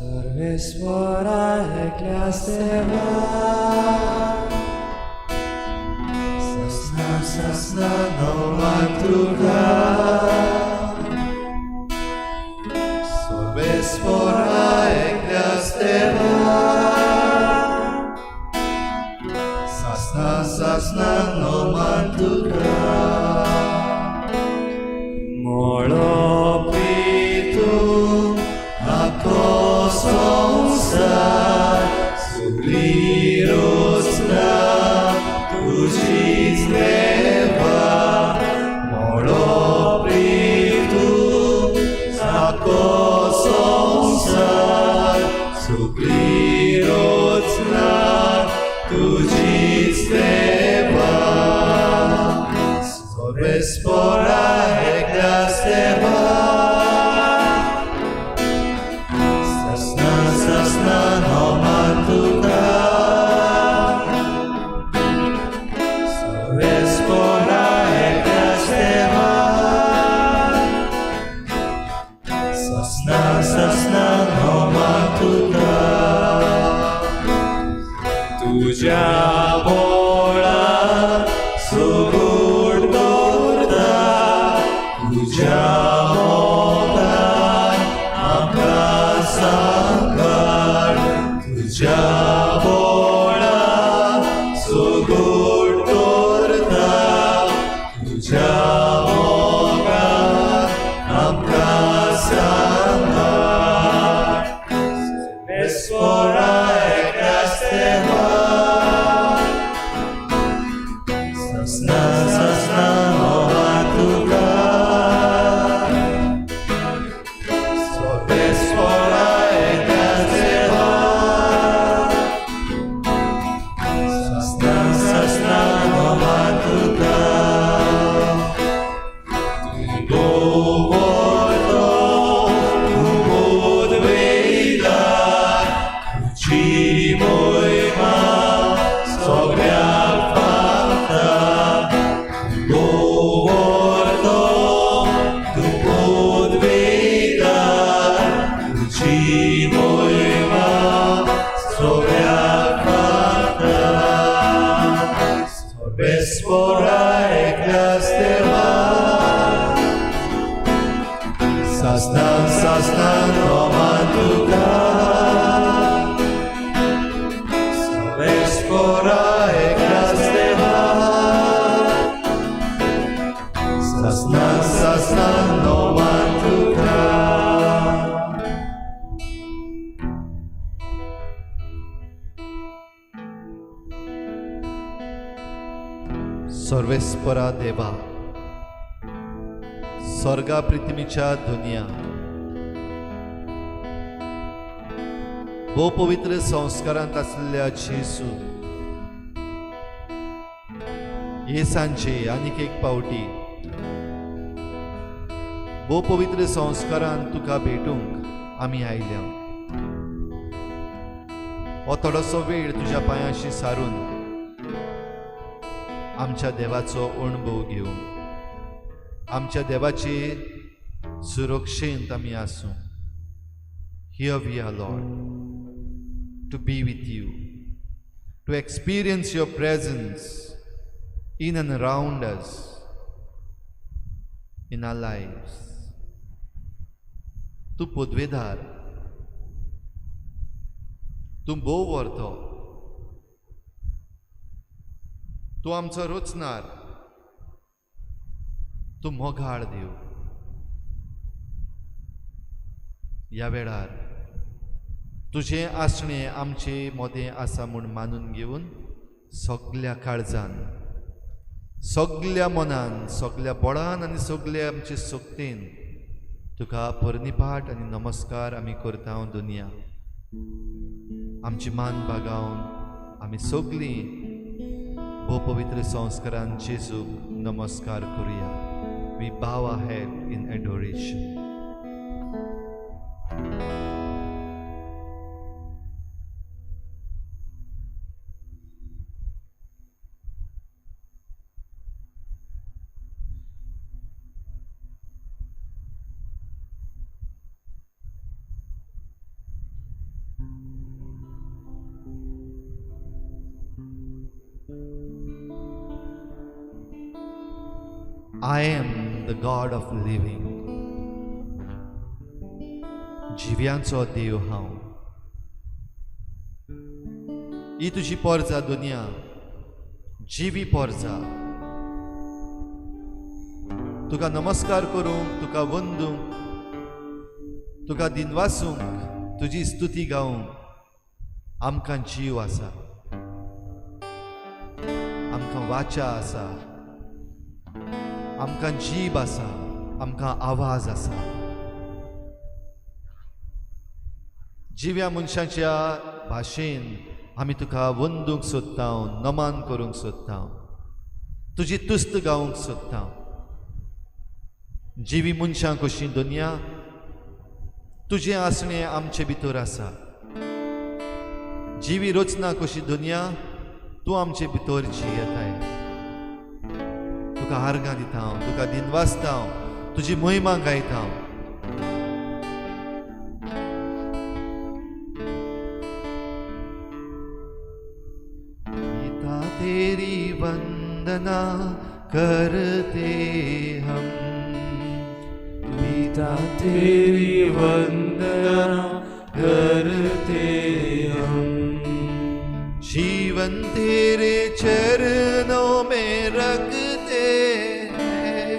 सर्वेस्वरा एकल्या सेवा ससना ससना नोमा तुका सर्वेस्वरा एकल्या सेवा ससना ससना नोमा तुका सर्वेस्परा देवा स्वर्गा पृथ्वीच्या दुनिया भोव पवित्र संस्कारांत आसलेल्या जेजू हे सांजे आनीक एक पावटी भोव पवित्र संस्कारान तुका भेटूंक आमी आयल्या. हो थोडोसो वेळ तुज्या पांयांशी सारून आमच्या देवाचो अणभव घेवन आमच्या देवाचे सुरक्षेंत आमी आसूं. Here we are, Lord, to be with you, to experience your presence in and around us, in our lives. तूं पदवेदार, तूं भोव व्हरतो, तूं आमचो रचणार, तूं मोगाळ देव. ह्या वेळार तुजें आसणें आमचे मोदें आसा म्हूण मानून घेवन सगल्या काळजान, सगल्या मनान, सगल्या बळान आनी सगल्या आमचे शक्तीन तुका पर्निपाट आनी नमस्कार आमी करता. दुनिया आमची मान बागावन आमी सगळीं भोव पवित्र संस्कारान जेजूक नमस्कार करुया. We bow our head in adoration. I am the God of living. जिव्यांचो देव हांव. ही तुजी पोरजा दुनिया, जिवी पोरजा. तुका नमस्कार करूंक, तुका वंदूंक, तुका दिनवासूंक, तुजी स्तुती गावंक आमकां जीव आसा, आमकां वाचा आसा, आमकां जीब आसा, आमकां आवाज आसा. जिव्या मनशाच्या भाशेन आमी तुका वंदूंक सोदता, नमन करूंक सोदता, तुजी तुस्त गावंक सोदता. जिवी मनशां कशी दुनिया, तुजें आसणें आमचे भितर आसा. जिवी रचना कशी दुनिया, तूं आमचे भितर जियेताय. तुका आर्गां दिता हांव, तुका दिनवासता हांव, तुजी महिमा गायता हांव. पिता तेरी वंदना करते हम, पिता तेरी वंदना करते हम, जीवन तेरे चरणों में रखते हैं,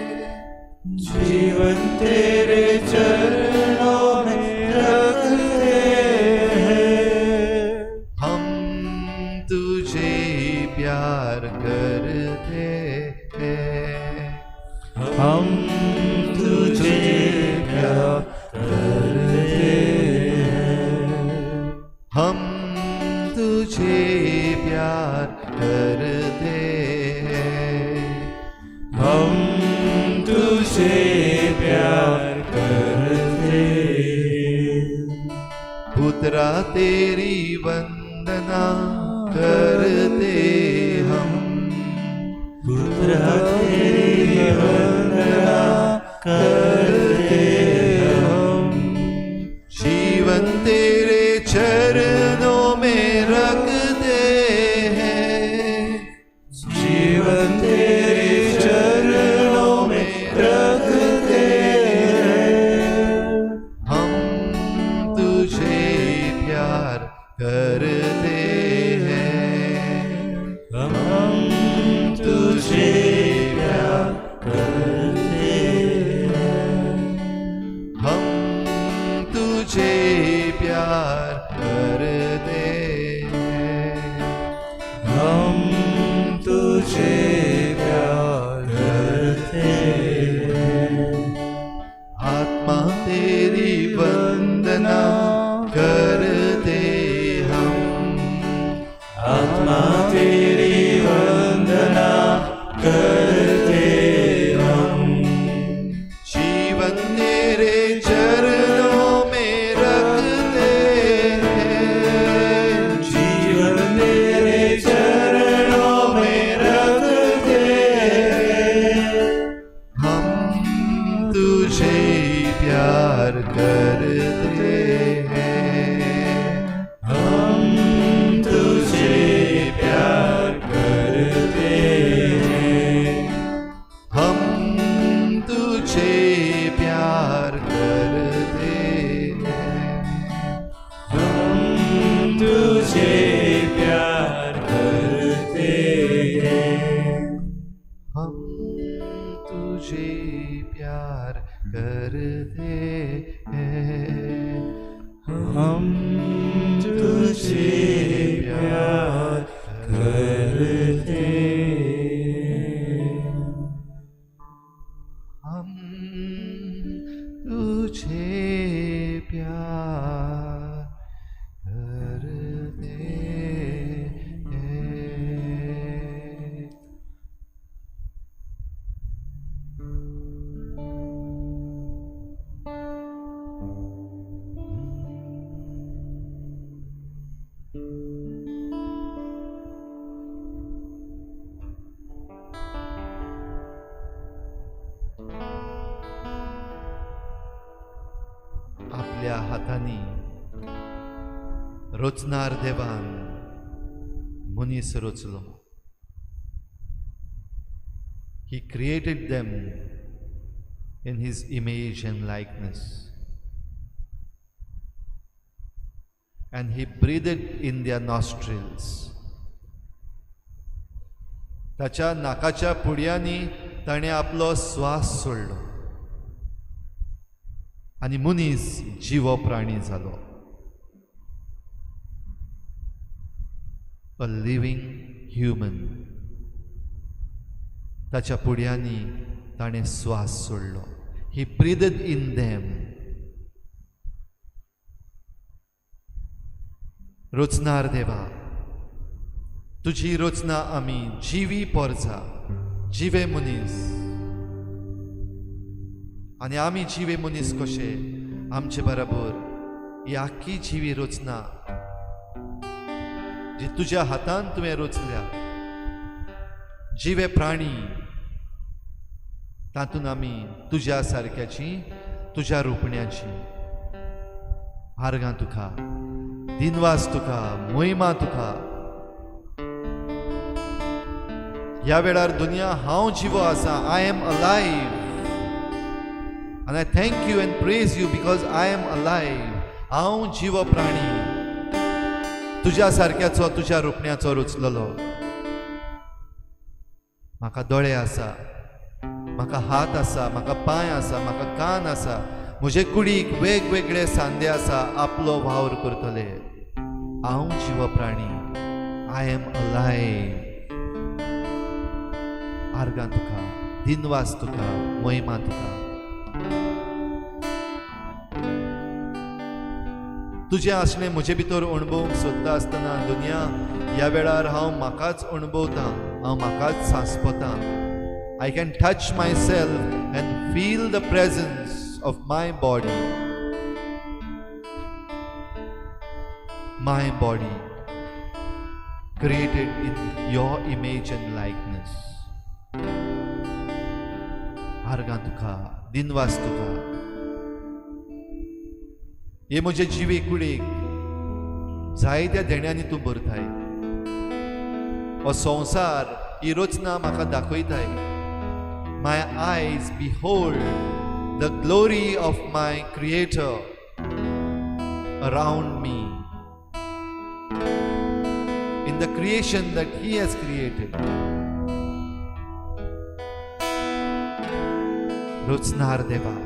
जीवन तेरे चरणों में रखते हैं, हम तुझे प्यार करते हैं, हम तुझे प्यार करते हैं, हम तुझे प्यार करते हैं, हम तुझे प्यार करते हैं, पुत्रा तेरी वंदना करते हम, पुत्रा तेरी वंदना करते हम, जीवन तेरे चरणों में रखते हैं, जीवन तेरे चरणों में रखते हैं, हम तुझे प्यार करते हैं, हम तुझे प्यार करते हैं, हम तुझे प्यार करते हैं, हम तुझे प्यार करते हैं, आत्मा तेरी वंदना करते हम, आत्मा तेरी वंदना करते हम, जीवन तेरे चरणों में रखते हैं, जीवन तेरे चरणों में रखते हैं, हम तुझे प्यार करते हैं, हम तुझे प्यार करते हैं, हम तुझे प्यार करते हैं, हम तुझे प्यार करते हैं, हम तुझे प्यार करते हैं, हम तुझे प्यार करते हैं, हम तुझे प्यार करते हैं. आपल्या हातांनी रचणार देवान मनीस रचलो. He created them in His image and likeness. And He breathed in their nostrils. ताच्या नाकाच्या पुडयांनी ताणें आपलो स्वास सोडलो आनी मनीस जिवो प्राणी जालो. A living human. ताच्या पुडयांनी ताणें स्वास सोडलो. He breathed in them. रचणार देवा, तुजी रचना आमी जिवी पोरजा, जिवे मनीस. आनी आमी जिवे मनीस कशे आमचे बराबर ही आख्खी जिवी रचना जी तुज्या हातान तुवें रचल्या, जिवे प्राणी, तातूंत आमी तुज्या सारक्याची, तुज्या रुपण्याची. आर्गां तुका, दिनवास तुका, मोहिमा तुका. ह्या वेळार दुनिया हांव जिवो आसा. I am alive and I thank you and praise you because I am alive. हांव जिवो प्राणी तुज्या सारक्याचो, तुज्या रुपण्याचो रचलेलो. म्हाका दोळे आसा, म्हाका हात आसा, म्हाका पांय आसा, म्हाका कान आसा, म्हजे कुडीक वेगवेगळे सांदे आसा आपलो वावर करतले. हांव जिवो प्राणी. I am alive. आर्गां तुका, दिनवास तुका, महिमा तुका. तुजें आसणें म्हजे भितर अणभवूंक सोदता आसतना दुनिया ह्या वेळार हांव म्हाकाच अणभवतां, हांव म्हाकाच सांसपतां. I can touch myself and feel the presence of my body. My body created in your image and likeness. आर्गां तुका, दिनवास तुका. हे म्हजे जिवे कुडीक जायत्या देण्यांनी तूं भरताय. हो संवसार, ही रचना म्हाका दाखयताय. My eyes behold the glory of my Creator around me in the creation that He has created. रचणार देवा,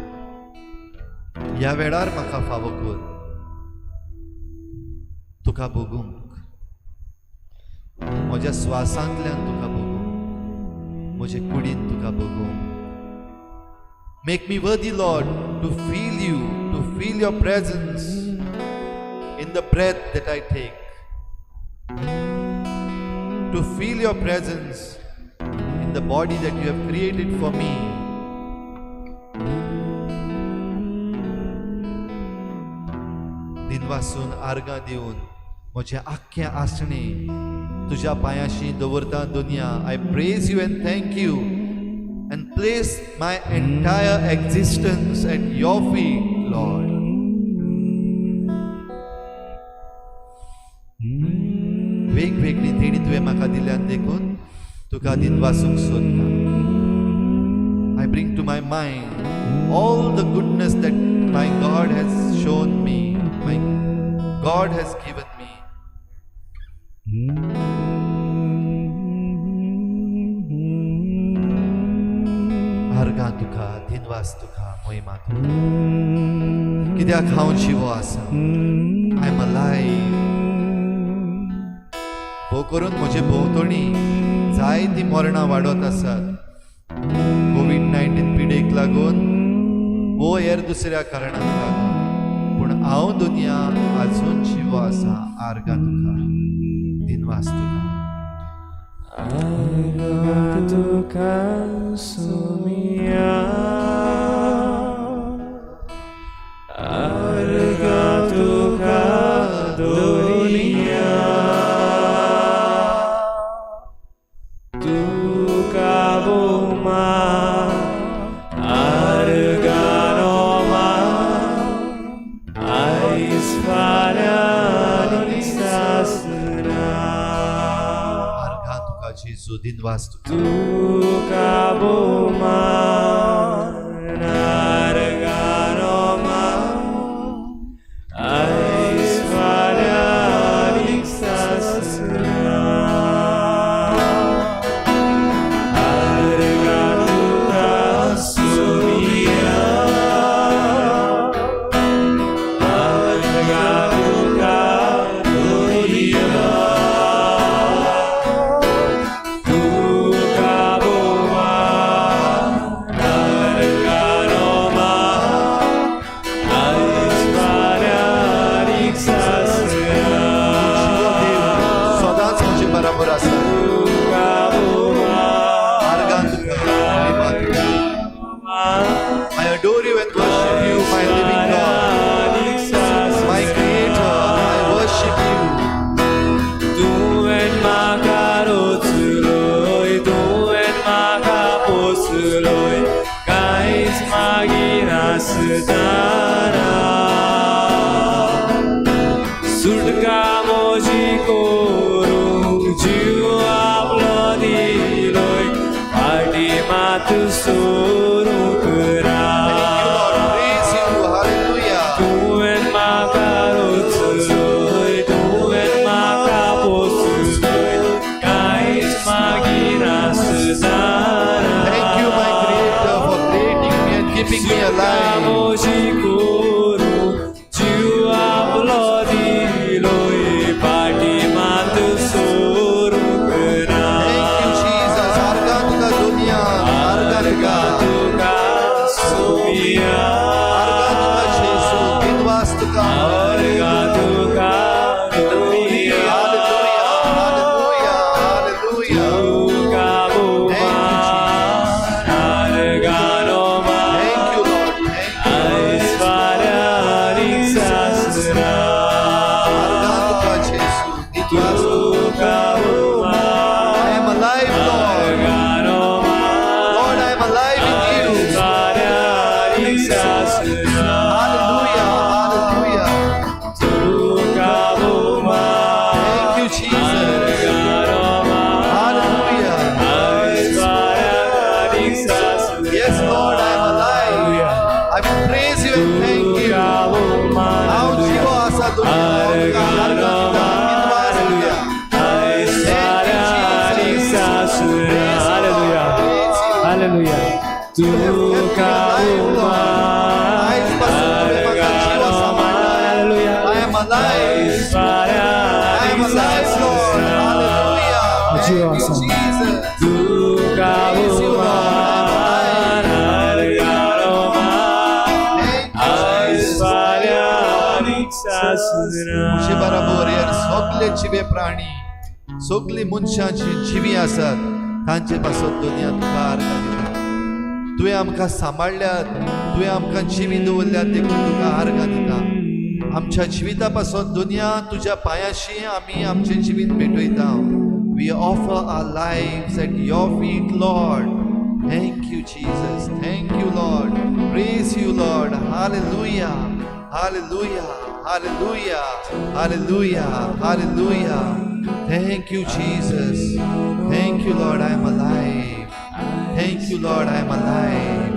ह्या वेळार म्हाका फावो कर तुका भोगूंक, म्हज्या स्वासांतल्यान तुका भोगूंक, म्हजे कुडीन तुका भोगूंक. Make me worthy, Lord, to feel you, to feel your presence in the breath that I take, to feel your presence in the body that you have created for me. दिनवासून आर्गां दिवन म्हजें आख्खें आसणें तुज्या पांयाशी दवरता दुनिया. I praise you and thank you and place my entire existence at your feet, Lord. वेगवेगळी देणी तुवें म्हाका दिल्यान देखून तुका दिनवासूंक सोदता. I bring to my mind all the goodness that my God has shown me, my God has given me. आर्गां तुका, दिनवास तुका, मोहिमा तुका. कित्याक हांव जिवो आसा. I am alive. भोव करून म्हजे भोंवतणी जायतीं मरणां वाडत आसात कोवीड-19 पिडेक लागून वो हेर दुसऱ्या कारणाक लागून, पूण हांव दुनिया आजून जिवो आसा. आर्गां तुका, दिनवास तुका. आर्गां तुका सुमिया, आर्गां तुका दुनिया, तुका बोमा आर्गां आयज फाल्यां आनी सासणा. आर्गां तुका जेजू. जेजू, दिनवास तुका. तुका भोवमान आर्गां मान, आयज फाल्यां आनीक सासणां. आर्गां तुका सोमिया, आर्गां तुका दोनिया. तुका भोवमान आर्गां मान, आयज फाल्यां आनीक सासणां. जिवो देव सदांच म्हजे बराबर आसा. तुका भोवमान आर्गां तुका, महिमा तुका. I adore you and worship you, my living God, my Creator. I worship you. तुवें म्हाका रोचलोय, तुवें म्हाका पोसलोय, कांयच मागिनासतना. सुटका म्हजी करूंक जीव आपलो दिलोय, फाटी मात सोरूंक ना. Thank you, Lord. Praise you. Hallelujah. तुवें म्हाका रोचलोय, तुवें म्हाका पोसलोय, कांयच मागिनासतना. Thank you, my Creator, for creating me and keeping me alive. म्हजी करूंक जीव आपलो दिलोय, फाटी मात सोरूंक ना. Thank you, Jesus. आर्गां तुका दुनिया, आर्गां तुका. तुका सोमिया, आर्गां तुका जेजू, दिनवास तुका. आर्गां तुका दुनिया. Hallelujah. Hallelujah. Hallelujah. तुका भोवमान आर्गां मान, Thank you, Lord. Thank you. आयज फाल्यां आनीक सासणां. आर्गां तुका जेजू, दिनवास तुका. तुका भोवमान I am alive, Lord. आर्गां मान, Lord, I am alive in you. फाल्यां आनीक सासणां. Hallelujah. Hallelujah. तुका भोवमान Thank you, Jesus. आर्गां मान, Hallelujah. आयज फाल्यां आनीक सासणां. Yes, Lord, I am alive. I will praise you and thank you. तुका भोवमान हांव जिवो आसा दुनिया, तुका आर्गां दिता, दिनवास दिता. आयज फाल्यां आनीक सासणां. Hallelujah. Praise you. Hallelujah. You have kept me तुका alive, Lord. आयज पासून तुवें म्हाका जिवो सांबाळ्ळाय. Hallelujah. I am alive. I am alive, Lord. Hallelujah. Thank you, Jesus. तुका Praise you, Lord. I am alive. भोवमान Thank you, आयज Jesus. फाल्यां आनीक सासणां. म्हजे बराबर ह्या सगळे जिवे प्राणी, सगळीं मनशां जी जिवीं आसात, तांचे पासत दुनिया तुका आर्गां दिता. तुवें आमकां सांबाळ्ळ्यात, तुवें आमकां जिवी दवरल्यात, देखून तुका आर्गां दिता. आमच्या जिविता पासत दुनिया तुज्या पांयाशी आमी आमचें जिवीत भेटयता. We offer our lives at your feet, Lord. Thank you, Jesus. Thank you, Lord. Praise you, Lord. Hallelujah. Hallelujah. Hallelujah. Hallelujah. Hallelujah. Thank you, Jesus. Thank you, Lord. I am alive. Thank you, Lord. I am alive.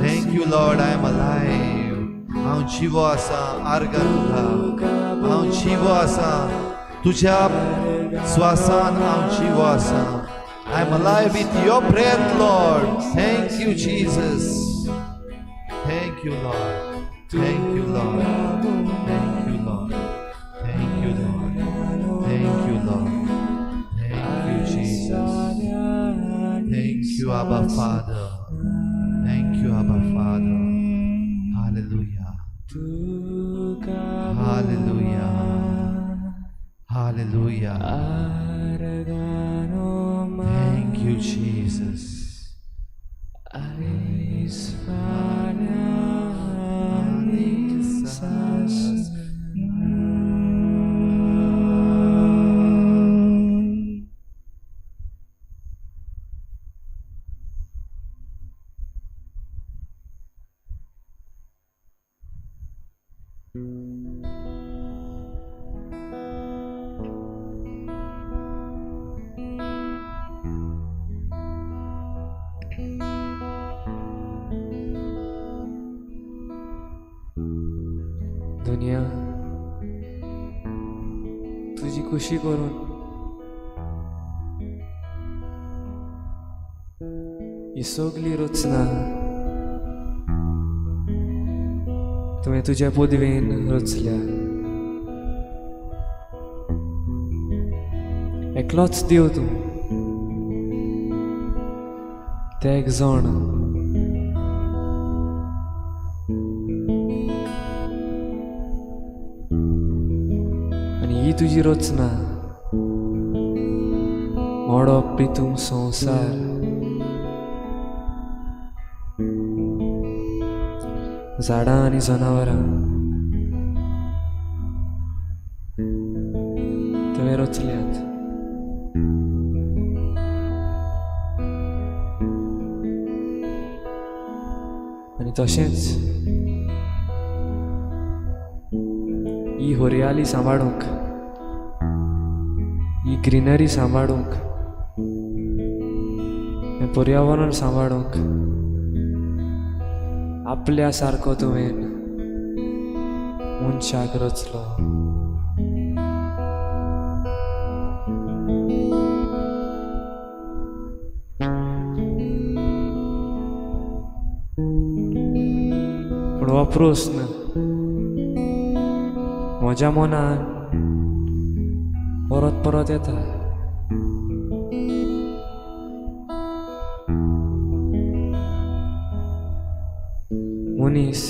Thank you, Lord. I am alive. हांव जिवो आसा, आर्गां तुका. हांव जिवो आसा, तुज्या स्वासान हांव जिवो आसा. I am alive with your breath, Lord. Thank you, Jesus. Thank you, Lord. Thank you, Lord. Thank you, Lord. Thank you, Lord. Thank you, Lord. Thank you, Jesus. Thank you, Abba Father. Thank you, Abba Father. Hallelujah. Hallelujah. Hallelujah. Thank you, Jesus. आयज फाल्यां आनीक सासणां. खुशी करून ही सगली रचना तुवें तुज्या पदवेन रचल्या. एकलोच देव तूं, ते एक जण आनी ही तुजी रचना मोडो प्रितूम संवसार झाडां आनी जनावरां तुवें रचल्यात. आनी तशेंच ही हरयाली सांबाळूंक, ही ग्रिनरी सांबाळूंक, हें पर्यावरण सांबाळूंक आपल्या सारको तुवें मनशाक रचलो. पूण हो प्रस्न म्हज्या मनान परत परत येता. मनीस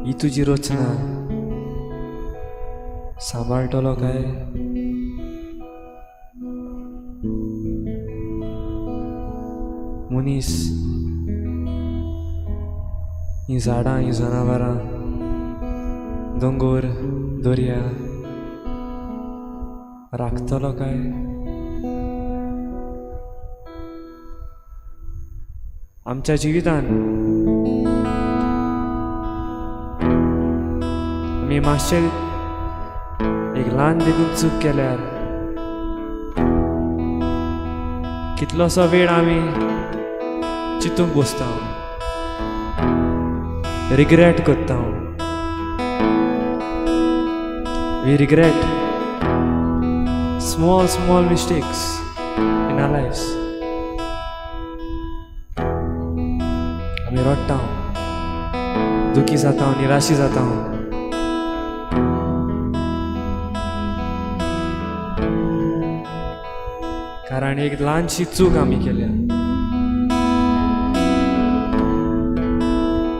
ही तुजी रचना सांबाळटलो काय? मनीस ही झाडां, ही जनावरां, दोंगर, दर्या राखतलो काय? आमच्या जिवितान आमी मातशें एक ल्हान देखून चूक केल्यार कितलोसो वेळ आमी चिंतूंक बसता, रिग्रेट करता. We regret small small mistakes in our lives. आमी रडटा, दुखी जाता, निराशी जाता. कारण एक ल्हानशी चूक आमी केल्या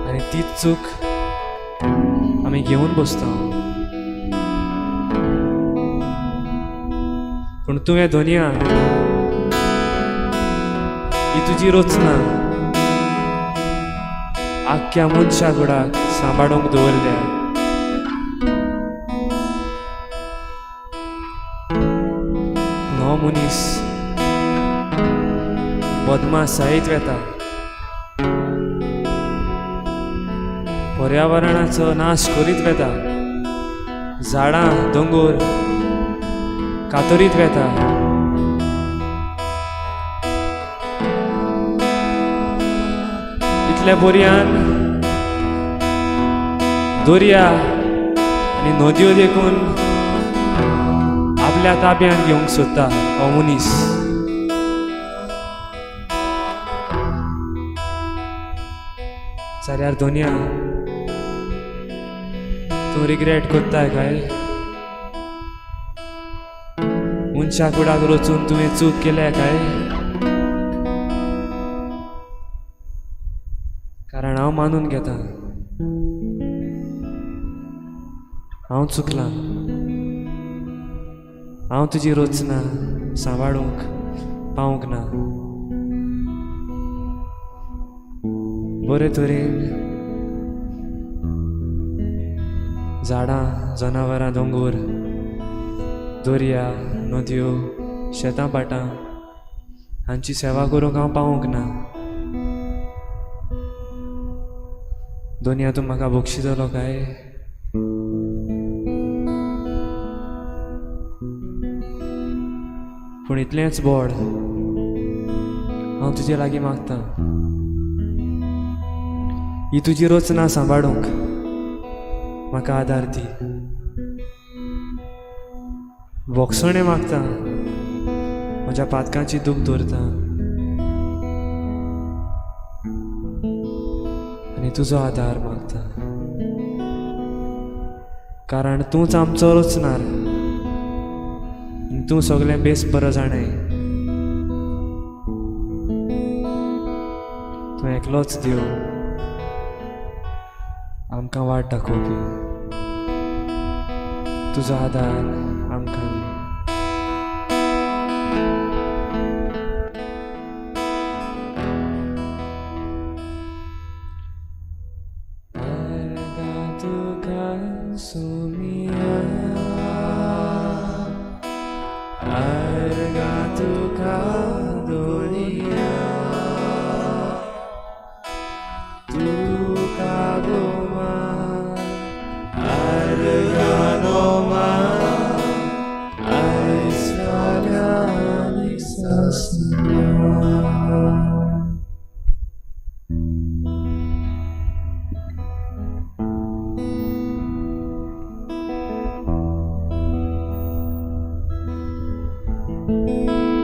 आनी ती चूक आमी घेवन बसता. पूण तुवें धोनिया ही तुजी रचना आख्ख्या मनशा कुडाक सांबाळूंक दवरल्या. पूण हो मनीस बदमाश जायत वेता, पर्यावरणाचो नाश करीत वेता, झाडां दोंगर कातरीत वेता. इतल्या बोरयान दर्या आनी नदयो देखून आपल्या ताब्यान घेवंक सोदता हो मनीस. जाल्यार दोनया तूं रिग्रेट करताय काय? मनशा कुडाक रचून तुवें चूक केल्या काय? कारण हांव मानून घेता हांव चुकलां, हांव तुजी रचना सांबाळूंक पावूंक ना. बरे तरेन झाडां, जनावरां, दोंगर, दर्या, नदयो, शेतां भाटां हांची सेवा करूंक हांव पावूंक ना. दोनया तूं म्हाका बक्षितलो काय? पूण इतलेंच बोड हांव तुजे लागीं मागतां, ही तुजी रचना सांबाळूंक म्हाका आदार दी. भोगसणें मागता, म्हज्या पातकांची दूख दवरता आनी तुजो आदार मागता, कारण तूंच आमचो रचणार आनी तूं सगळें बेस बरो जाणाय. तूं एकलोच देव, आमकां वाट दाखोवपी. तुजो आदार आमकां दी.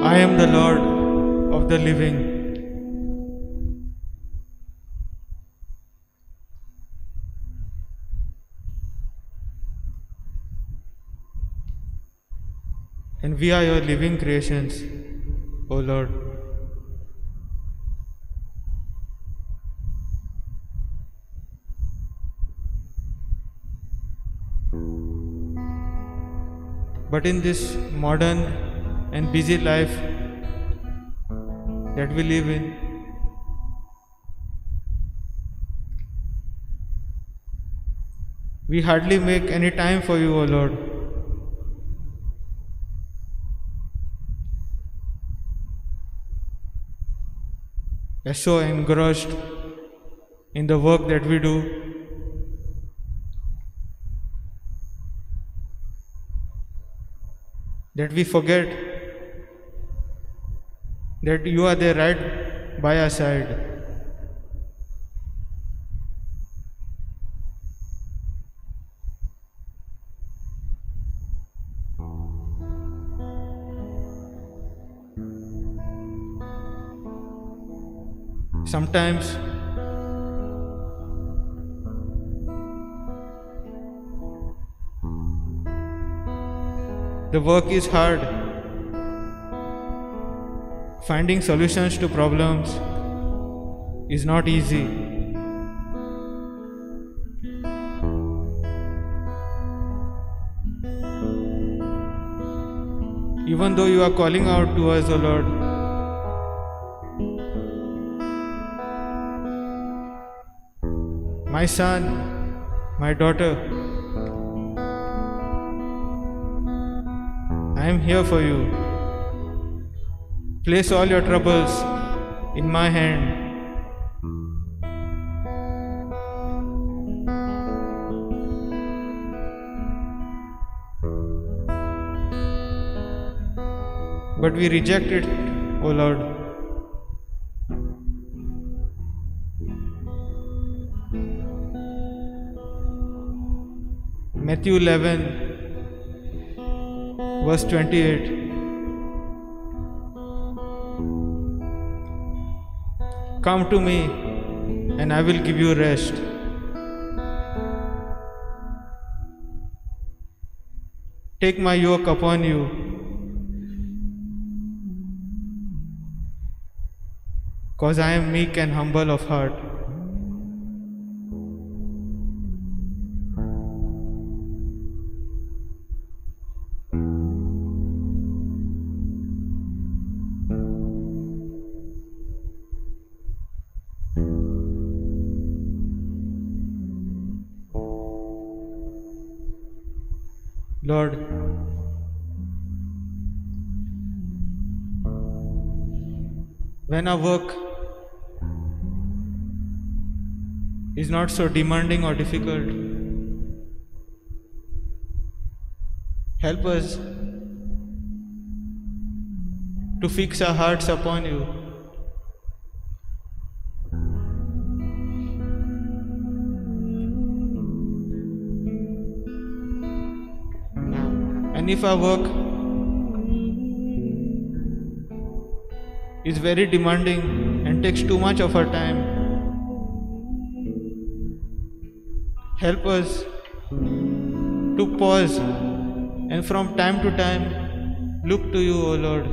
I am the Lord of the living. And we are your living creations, O Lord. But in this modern and busy life that we live in, we hardly make any time for you, O Lord. We are so engrossed in the work that we do, that we forget that you are there right by our side. Sometimes the work is hard. Finding solutions to problems is not easy. Even though you are calling out to us, O Lord, my son, my daughter, I am here for you. Place all your troubles in my hand. But we reject it, O Lord. Matthew 11, verse 28. Come to me, and I will give you rest. Take my yoke upon you. Cause I am meek and humble of heart. Lord, when our work is not so demanding or difficult, help us to fix our hearts upon you. And if our work is very demanding and takes too much of our time. Help us to pause and from time to time look to you, O Lord.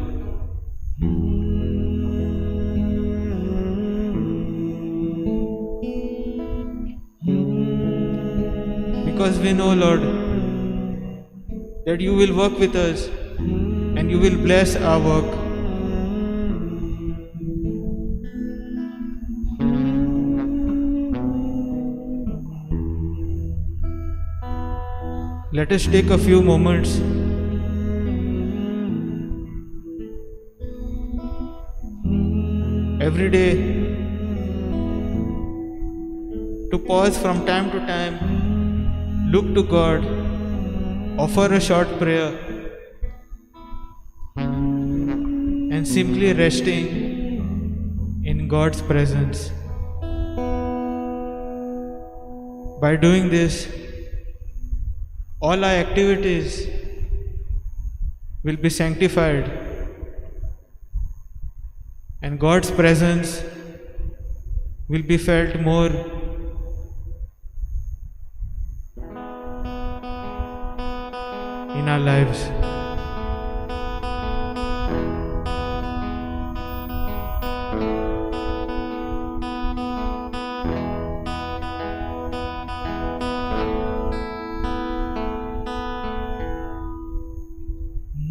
Because we know, Lord, that you will work with us and you will bless our work. Let us take a few moments every day to pause from time to time, look to God, offer a short prayer, and simply resting in God's presence. By doing this, all our activities will be sanctified and God's presence will be felt more in our lives.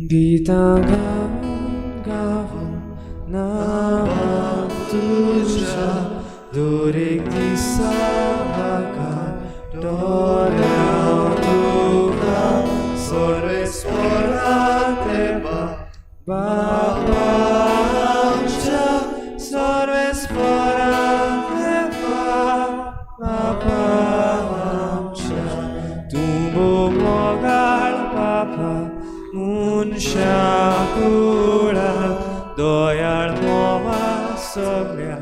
Gita गाऊन गाऊन नांवाक तुज्या दरेक दिसा म्हाका दोऱ्याव तुका सर्वेस्परा देवा बाबा आमच्या सर्वेस्परा देवा बाबा आमच्या तूं भोव मोगाळ बाबा मनशा कुळाक दयाळ मोवा सगळ्या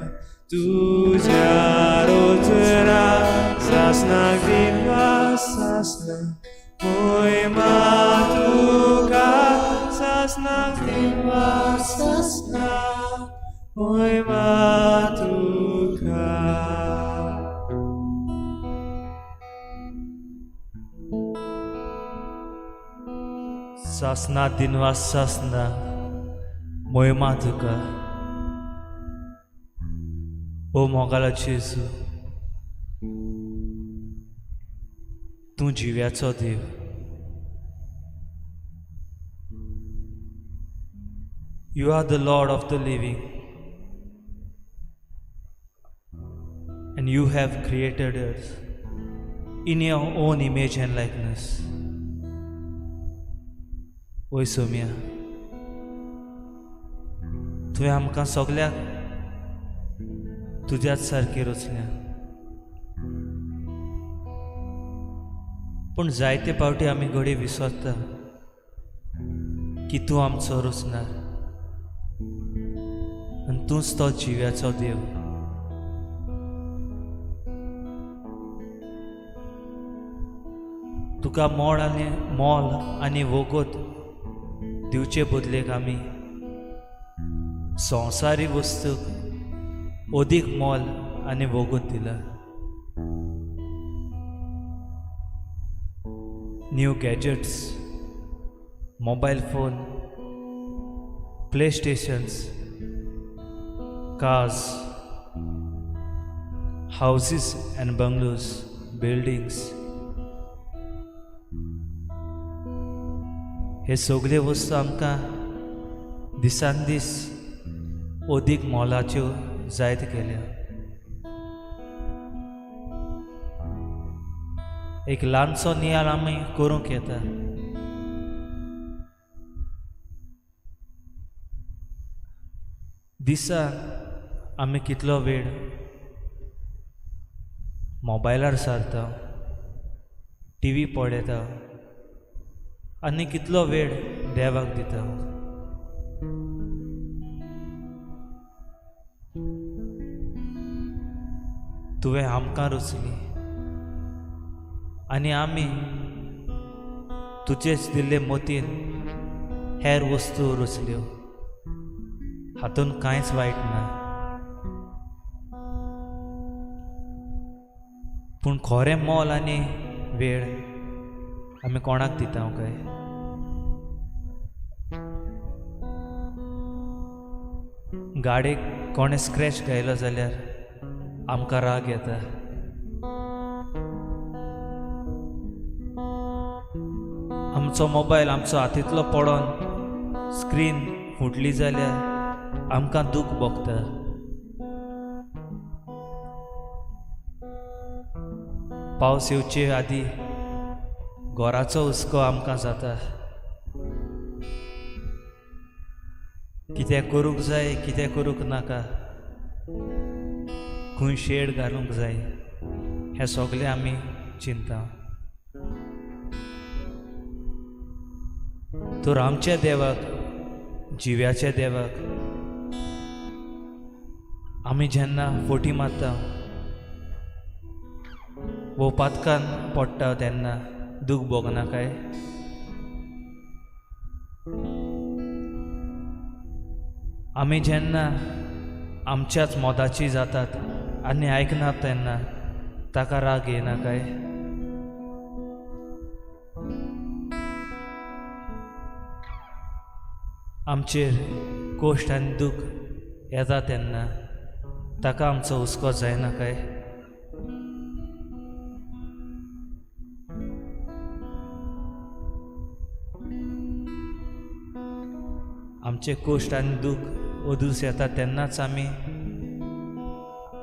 तुज्या रोजरा सासनाक दिनवा सासना मोयमा तुका सासनाक दिनवा सासना मोयमा तुका. सासना दिनवास सासना मोयमा तुका. ओ मोगाला जेजू, तूं जिव्याचो देव. You are the Lord of the living and you have created us in your own image and likeness. ओय सोम्या, तुवें आमकां सगळ्याक तुज्याच सारकी रचल्या, पूण जायते पावटी आमी घडये विसरता की तूं आमचो रचणार आनी तूंच तो जिव्याचो देव. तुका मोल आनी वोगोत दिवचे बदलेक आमी संवसारी वस्तूक अदीक मोल आनी वोगोत दिला. New gadgets, mobile phone, play stations, cars, houses and bungalows, buildings, हे सगळे वस्तू आमकां दिसान दीस अदीक मोलाच्यो जायत गेल्या. एक ल्हानसो नियाळ आमी करूंक येता. दिसा आमी कितलो वेळ मोबायलार सारता, टीव्ही पळयता आनी कितलो वेळ देवाक दिता. तुवें आमकां रचली आनी आमी तुजेच दिल्ले मोतीन हेर वस्तू रचल्यो. हातूंत कांयच वायट ना, पूण खरें मोल आनी वेळ आमी कोणाक दिता काय? गाडयेक कोणें स्क्रॅच घायलो जाल्यार आमकां राग येता. आमचो मोबायल आमचो हातींतलो पडोन स्क्रीन फुटली जाल्यार आमकां दूख भोगता. पावस येवचे आदीं घराचो हुस्को आमकां जाता. कितें करूंक जाय, कितें करूंक नाका, खंय शेड घालूंक जाय, हें सगळें आमी चिंता. तर आमच्या देवाक, जिव्याच्या देवाक आमी जेन्ना फोटी मारता वो पातकान पडटा तेन्ना दूख भोगना काय? आमी जेन्ना आमच्याच मोदाची जातात आनी आयकनात तेन्ना ताका राग येना काय? आमचेर कोश्ट आनी दूख येता तेन्ना ताका आमचो हुस्को जायना काय? आमचे कोश्ट आनी दूख अदूस येता तेन्नाच आमी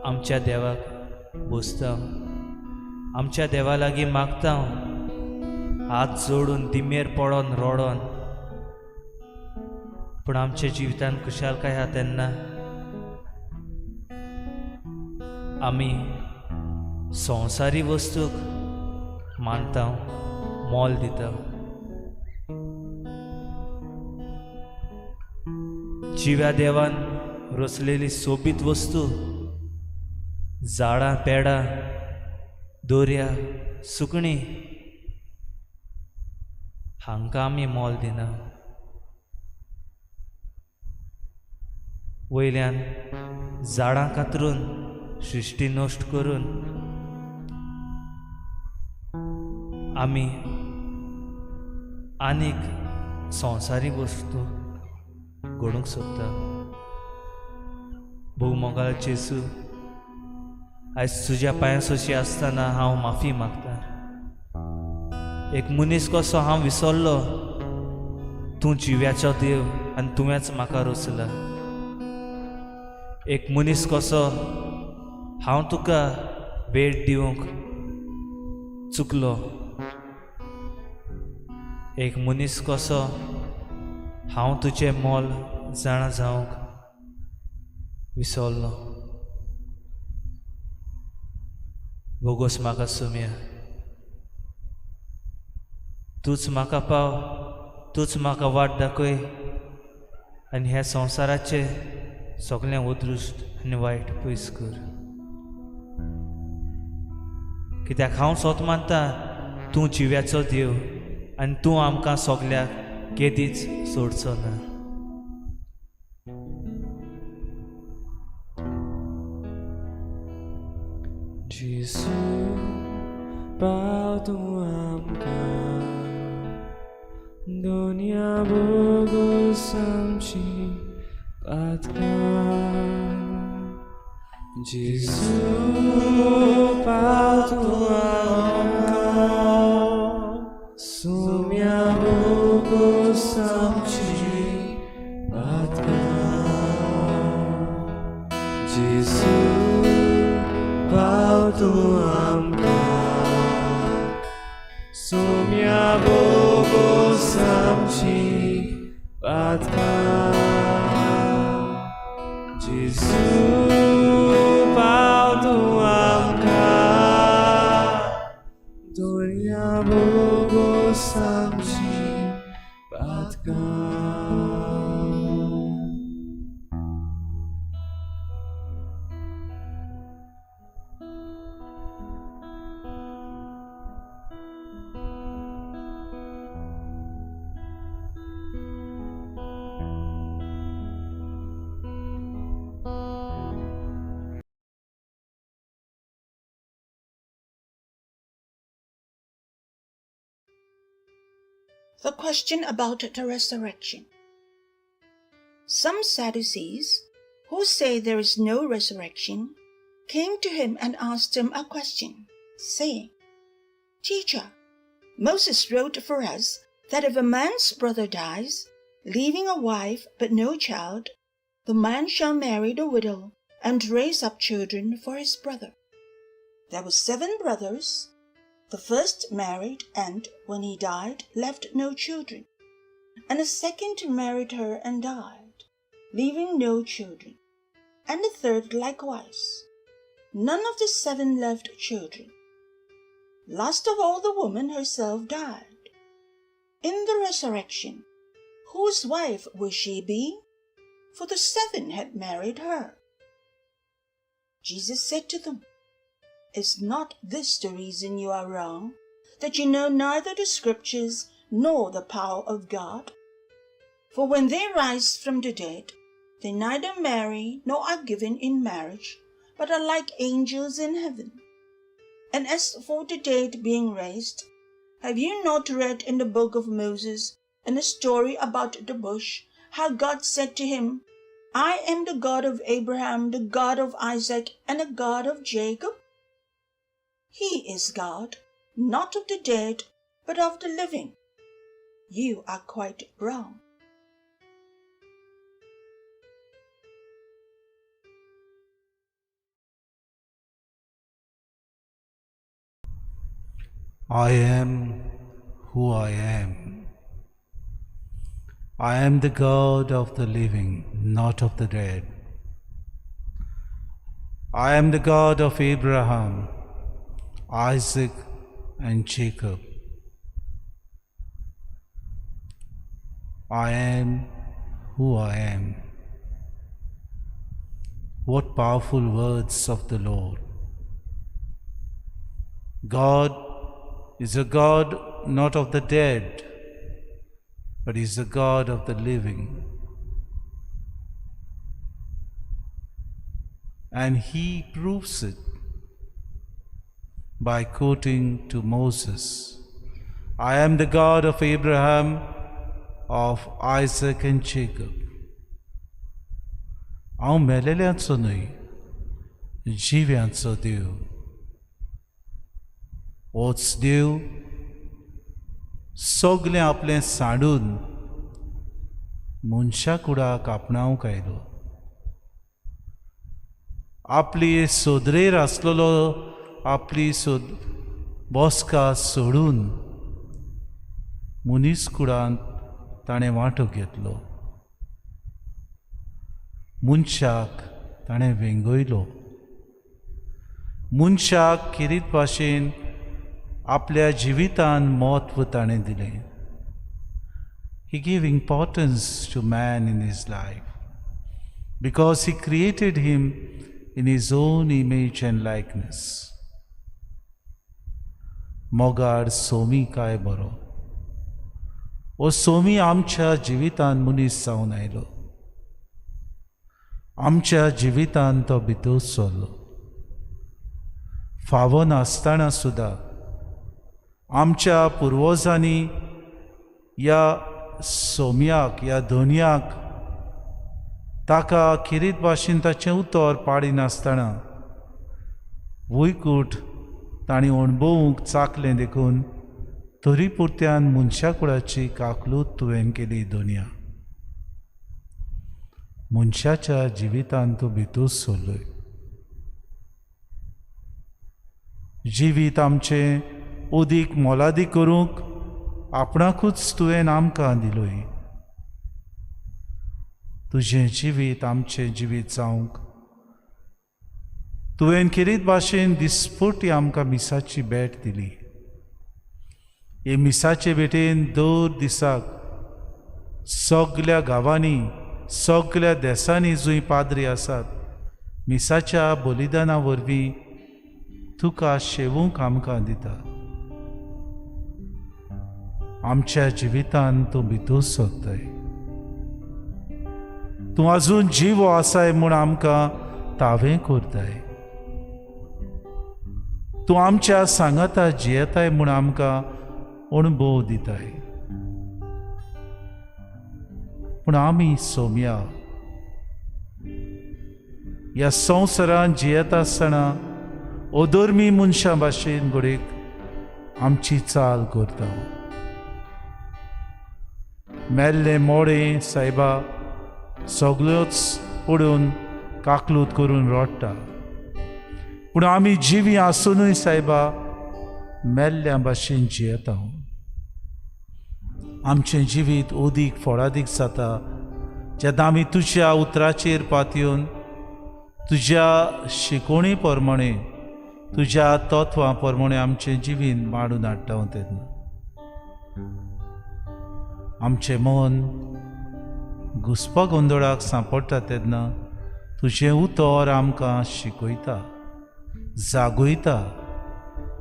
आमच्या देवाक बसता, आमच्या देवा लागीं मागता, हात जोडून दिमेर पडोन रडोन. पूण आमच्या जिवितान खुशालकाय आहा तेन्ना आमी संवसारी वस्तूक मानता, मोल दिता. जिव्या देवान रचलेली सोबीत वस्तू, झाडां पेडां, दर्या, सुकणीं हांकां आमी मोल दिना. वयल्यान झाडां कातरून सृश्टी नश्ट करून आमी आनीक संवसारीक वस्तू घडूंक सोदता. भोव मोगाळ जेजू, आयज तुज्या पांयां सोशी आसतना हांव माफी मागता. एक मनीस कसो हांव विसरलो, तूं जिव्याचो देव आनी तुवेंच म्हाका रचला. एक मनीस कसो हांव तुका वेळ दिवंक चुकलो. एक मनीस कसो हांव तुजें मोल जाणा जावंक विसरलो. भोगोस म्हाका सुम्या, तूंच म्हाका पाव, तूंच म्हाका वाट दाखय आनी ह्या संवसाराचें सगळें अदृश्ट आनी वायट पयस कर. कित्याक हांव सोत मानता तूं जिव्याचो देव आनी तूं आमकां सगल्याक केदीच सोडचो ना. जेजू पाव तूं आमकां, दुनिया भोगोस आमची पातकां. जेजू पाव तूं आमकां, सुम्या भोगोस आमची पातकां. जेजू पाव तूं आमकां, सुम्या भोगोस आमची पातकां. जेजू पाव तूं आमकां, दुनिया भोगोस आमची पातकां. The question about the resurrection. Some Sadducees, who say there is no resurrection, came to him and asked him a question, saying, "Teacher, Moses wrote for us that if a man's brother dies, leaving a wife but no child, the man shall marry the widow and raise up children for his brother. There were 7 brothers. The first married and, when he died, left no children. And the second married her and died, leaving no children. And the third likewise. None of the 7 left children. Last of all, the woman herself died. In the resurrection, whose wife will she be? For the 7 had married her." Jesus said to them, "Is not this the reason you are wrong, that you know neither the Scriptures nor the power of God? For when they rise from the dead, they neither marry nor are given in marriage, but are like angels in heaven. And as for the dead being raised, have you not read in the book of Moses, in the story about the bush, how God said to him, 'I am the God of Abraham, the God of Isaac, and the God of Jacob'? He is God, not of the dead, but of the living. You are quite wrong." I am who I am. I am the God of the living, not of the dead. I am the God of Abraham, Isaac, and Jacob. I am who I am. What powerful words of the Lord. God is a God not of the dead, but is the God of the living. And he proves it by quoting to Moses, I am the God of Abraham, of Isaac and Jacob. हांव मेलेल्यांचो न्हय, जिव्यांचो देव. होच देव सगलें आपलें सांडून मनशा कुडाक आपणावंक आयलो. आपली सोदरेर आसलेलो आपली बसका सोडून मनीस कुडांत ताणें वांटो घेतलो. मनशाक ताणें वेंगयलो. मनशाक खेरीत भाशेन आपल्या जिवितान म्हत्व ताणें दिलें. He gave importance to man in his life because he created him in his own image and likeness. मोगाड Somi काय बरो. हो सोमी आमच्या जिवितान मनीस जावन आयलो. आमच्या जिवितान तो भितर सरलो. फावो नासतना सुद्दां आमच्या पुर्वजांनी ह्या सोम्याक, ह्या धोनयाक ताका खेरीत भाशेन ताचें उतर पाडिनासतना वयकूट तांणी अणभवूंक चाकलें. देखून तरी पुरत्यान मनशा कुळाची काकलूत तुवें केली. दोनया मनशाच्या जिवितान तूं भितर सरलोय. जिवीत आमचें अदीक मोलादीक करूंक आपणाकूच तुवें आमकां दिलोय. तुजें जिवीत आमचें जिवीत जावंक तुवें खेरीत भाशेन दिसपटी आमकां मिसाची भेट दिली. हे मिसाचे भेटेन दर दिसाक सगल्या गांवांनी, सगल्या देसांनी जंय पाद्री आसात मिसाच्या बलिदाना वरवीं तुका शेवूंक आमकां दिता. आमच्या जिवितान तूं भितर सरताय. तूं आजून जिवो आसाय म्हूण आमकां तावें करताय. तूं आमच्या सांगाता जियेताय म्हूण आमकां अणभव दिताय. पूण आमी सोम्या ह्या संवसारान जियेता आसतना अधर्मी मनशां भाशेन घडयेक आमची चाल करता. मेल्ले मोडें सायबा सगळ्योच पडून काकलूत करून रडटा, पूण आमी जिवी आसुनूय सायबा मेल्ल्या भाशेन जियेता. आमचें जिवीत अदीक फळादीक जाता जेन्ना आमी तुज्या उतराचेर पातयेवन तुज्या शिकोवणी प्रमाणे तुज्या तत्वां प्रमाणे आमचें जिवीत मांडून हाडटा. तेन्ना आमचें मन घुस्पा गोंदळाक सांपडटा तेन्ना तुजें उतर आमकां शिकयता, जागयता,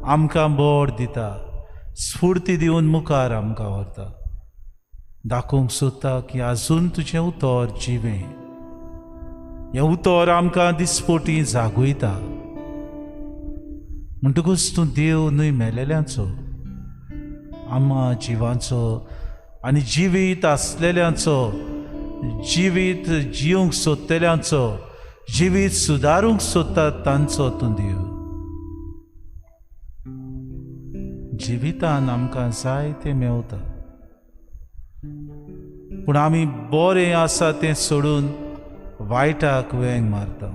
आमकां बळ दिता, स्फूर्ती दिवन मुखार आमकां व्हरता. दाखोवंक सोदता की आजून तुजें उतर जिवें. हें उतर आमकां दिसपोटी जागयता. म्हणटकूच तूं देव न्हय मेलेल्यांचो, आमा जिवांचो आनी जिवीत आसलेल्यांचो, जिवीत जिवंक सोदतल्यांचो, जिवीत सुदारूंक सोदता तांचो तूं देव. जिवितान आमकां जाय तें मेवता, पूण आमी बरें आसा तें सोडून वायटाक वेंग मारता.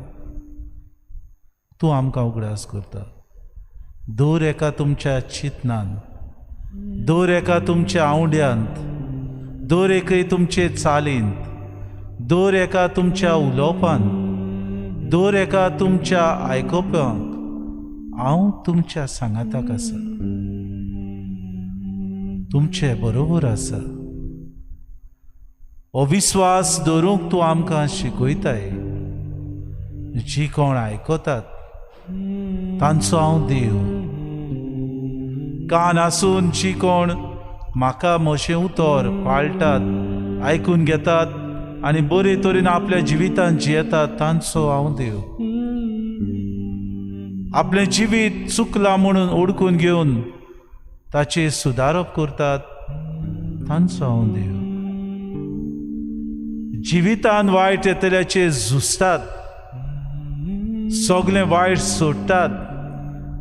तूं आमकां उगडास करता. दर एका तुमच्या चिंतनान, दर एका तुमच्या आंवड्यांत, दर एकय तुमचे चालींत, दर एका तुमच्या उलोवपांत, दर एका तुमच्या आयकोपांत हांव तुमच्या सांगाताक आसा, तुमचे बरोबर आसा. हो विस्वास दवरूंक तूं आमकां शिकयताय. जी कोण आयकतात तांचो हांव देव. कान आसून जी कोण म्हाका म्हजें उतर पाळटात, आयकून घेतात आनी बरे तरेन आपल्या जिवितान जियेतात तांचो हांव देव. आपलें जिवीत चुकलां म्हणून ओडकून घेवन ताचेर सुदारप करतात तांचो हांव देव. जिवितान वायट येतल्याचेर झुजतात, सगळें वायट सोडटात,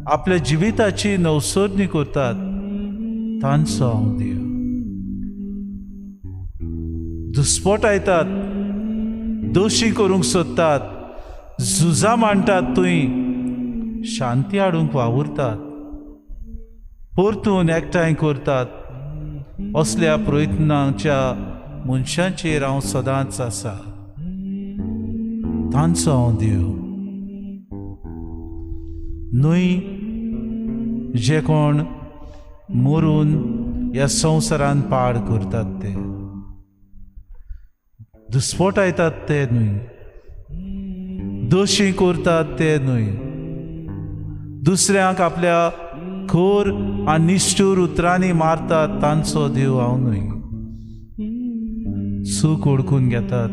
आपल्या जिविताची नवसरणी करतात तांचो हांव देव. दुस्पोटायतात, दोशी करूंक सोदतात, झुजां मांडटात, तुंय शांती हाडूंक वावुरतात, परतून एकठांय करतात. असल्या प्रयत्नांच्या मनशांचेर हांव सदांच आसा, तांचो हांव देव. न्हय जे कोण मरून ह्या संवसारान पाड करतात ते, दुस्पोटायतात ते न्हय, दोशी करतात ते न्हय, दुसऱ्यांक आपल्या खोर आनी निश्ठूर उतरांनी मारतात तांचो देव हांव न्हय. चूक ओळखून घेतात,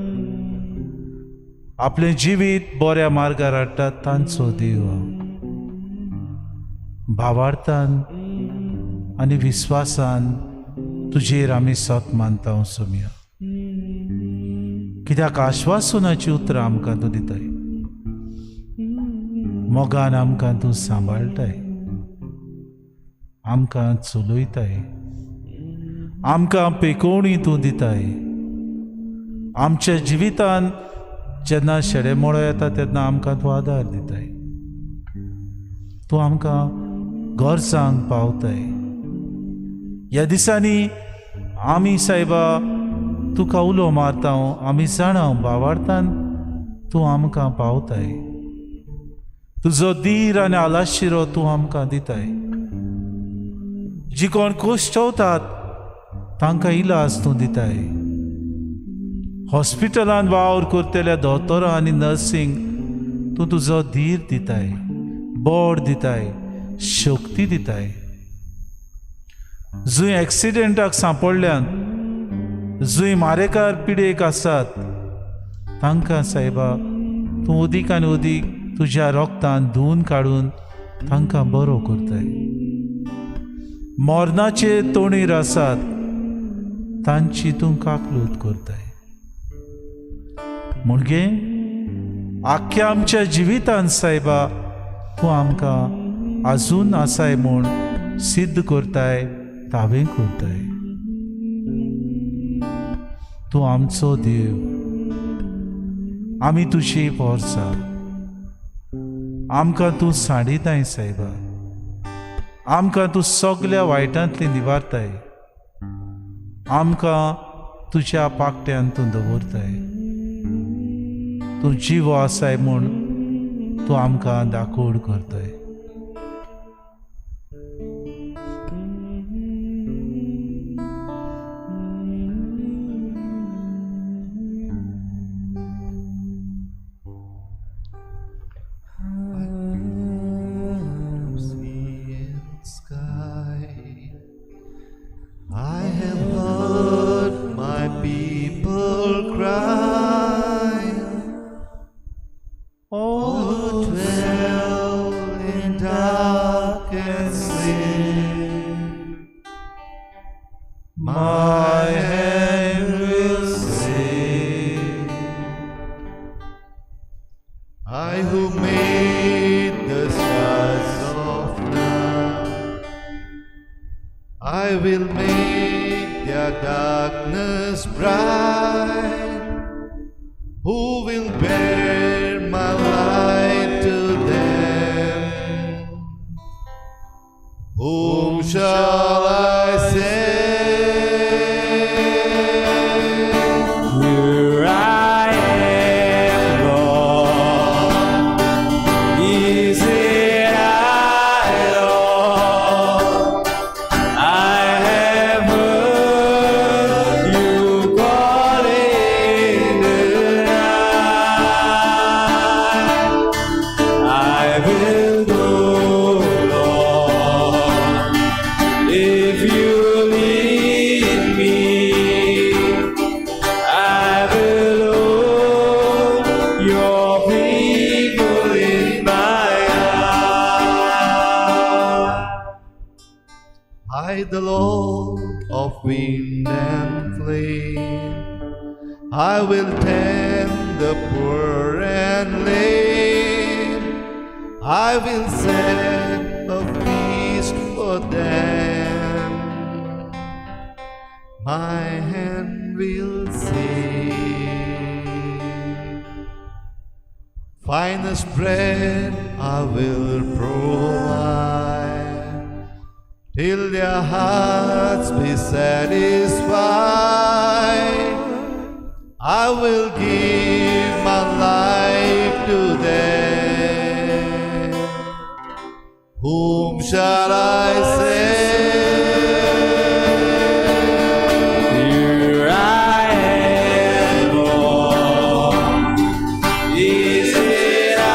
आपलें जिवीत बऱ्या मार्गार हाडटात तांचो देव हांव. भावार्थान आनी विस्वासान तुजेर आमी सत मानता सोम्या. कित्याक आश्वासनाची उतरां आमकां तूं दिताय, मोगान आमकां तूं सांबाळटाय, आमकां चलयताय, आमकां पेकोवणी तूं दिताय. आमच्या जिवितान जेन्ना शेडेमोडो येता तेन्ना आमकां तूं आदार दिताय, तूं आमकां गरजांक पावताय. ह्या दिसांनी आमी सायबा तुका उलो मारता, आमी जाणा भावार्थान तूं आमकां पावताय. तुजो धीर आनी आलाशिरो तूं आमकां दिताय. जी कोण कश्टवतात तांकां इलाज तूं दिताय. हॉस्पिटलान वावर करतल्या दोतोरां आनी नर्सींक तूं तुजो धीर दिताय, बळ दिताय, शक्ती दिताय. जंय एक्सिडेंटाक सांपडल्यान, जंय मारेकार पिडेक आसात तांकां सायबा तूं अदीक आनी अदीक तुज्या रोगतान धुवन काडून तांकां बरो करताय. मरणाचे तोणीर आसात तांची तूं काकलूत करताय. म्हणगे आख्ख्या आमच्या जिवितान सायबा तूं आमकां आजून आसाय म्हूण सिद्ध करताय, तावें करताय. तूं आमचो देव, आमी तुजी पोरसा, आमकां तूं सांडिताय सायबा, आमकां तूं सगल्या वायटांतली निवारताय, आमकां तुज्या पाकट्यान तूं दवरताय. तूं जिवो आसाय म्हूण तूं आमकां दाखोड करताय. I will tend the poor and lame. I will set a feast for them. My hand will save. Finest bread I will provide, till their hearts be satisfied. I will give my life to them. Whom shall I send? Here I am, Lord. Is it I,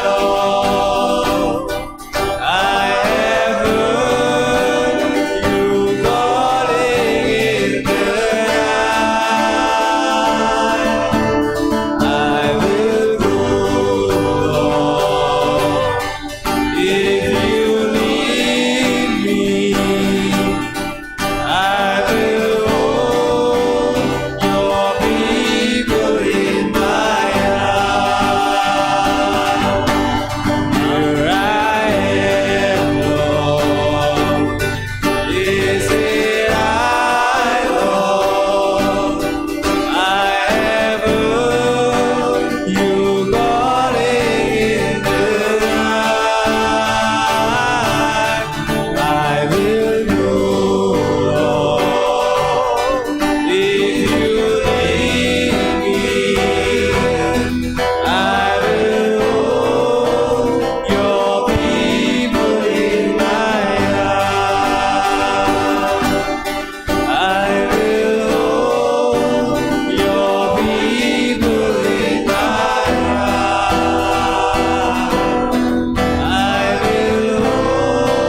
Lord? I have heard you calling in the night. I will go, Lord, if you lead me. I will hold your people in my heart. Here I am, Lord. Is it I, Lord? I have heard you calling in the night. I will go, Lord, if you lead me. I will hold your people in my heart. I will hold your people in my heart. I will hold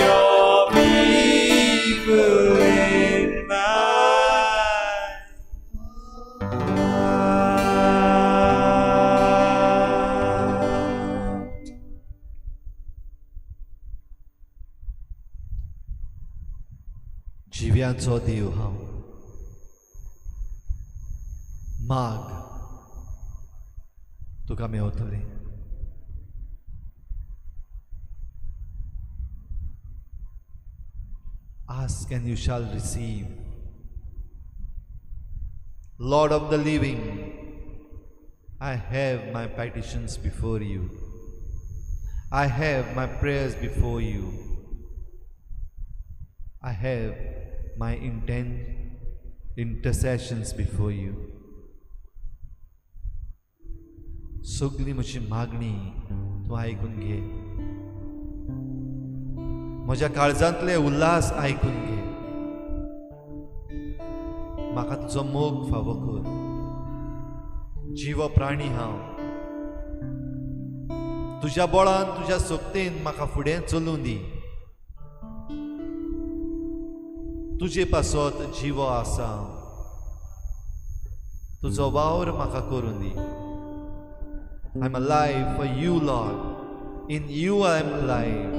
your people in my heart. जिव्याचो देव हांव, माग, तुका मेवतलें. Ask and you shall receive. Lord of the living, I have my petitions before you. I have my prayers before you. I have my intercessions before you. सगळी म्हजी मागणी तूं आयकून घे. म्हज्या काळजांतले उल्हास आयकून घे. म्हाका तुजो मोग फावो कर. जिवो प्राणी हांव, तुज्या बळान तुज्या शक्तीन म्हाका फुडें चलूं दी. तुजे पासत जिवो आसा, तुजो वावर म्हाका करूं दी. I am alive for you, Lord. In you I am alive.